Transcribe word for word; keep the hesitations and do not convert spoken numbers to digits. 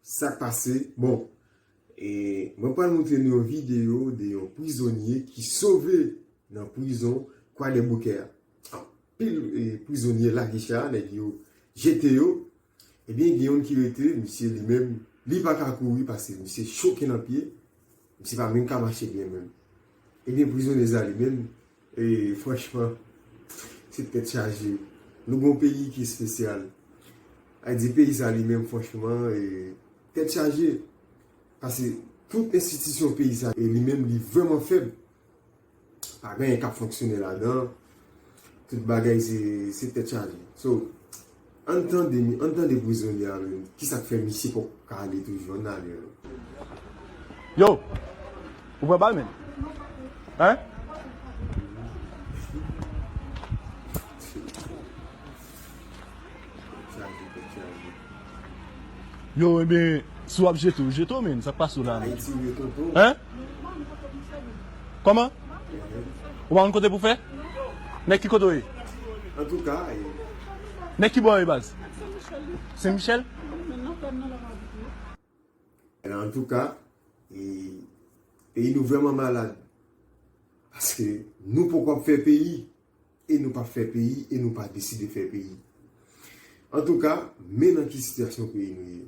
Sa k pase? Bon, e, mwen pral montre nou yon videyo de yon prizonye ki sove nan prizon Kwadèboukè a. Anpil, e, prizonye lage chè a, nèg yo jete yo. Ebyen, gen youn ki rete, misye li menm, li pa ka kouri paske misye choke nan pye. Misye pa menm ka mache byen menm. Ebyen, prizonye sa li menm, e, franchman, se tèt chaje. Nou gon peyi ki espesyal. A di peyi sa li menm, franchman, e, tèt chaje. Paske tout enstitisyon peyi sa, e, li menm, li vrèman fèb. Pa gen anyen k ap fonksyone ladan. Tout bagay se, se tèt chaje. So, ann tande, ann tande prizonye a menm. Kisa k fè misye poko ka ale toujou? Ann ale non. Yo! Ou pran bal, menn? Hein? Chaje, tèt chaje. Yo, ebyen, si w ap jete, w jete w, menn. Sa k pase w la, menn? Ayiti, wi, tonton. Hein? Kòman? Ou pa konn kote pou fè? Nèg ki kote w ye? Antouka, e, nèg ki bò w ye, baz? Sen Michèl? Antouka, e, peyi nou vrèman malad. Paske nou poko ap fè peyi, e nou p ap fè peyi, e nou pa deside fè peyi. Antouka, men nan ki sitiyasyon peyi nou ye.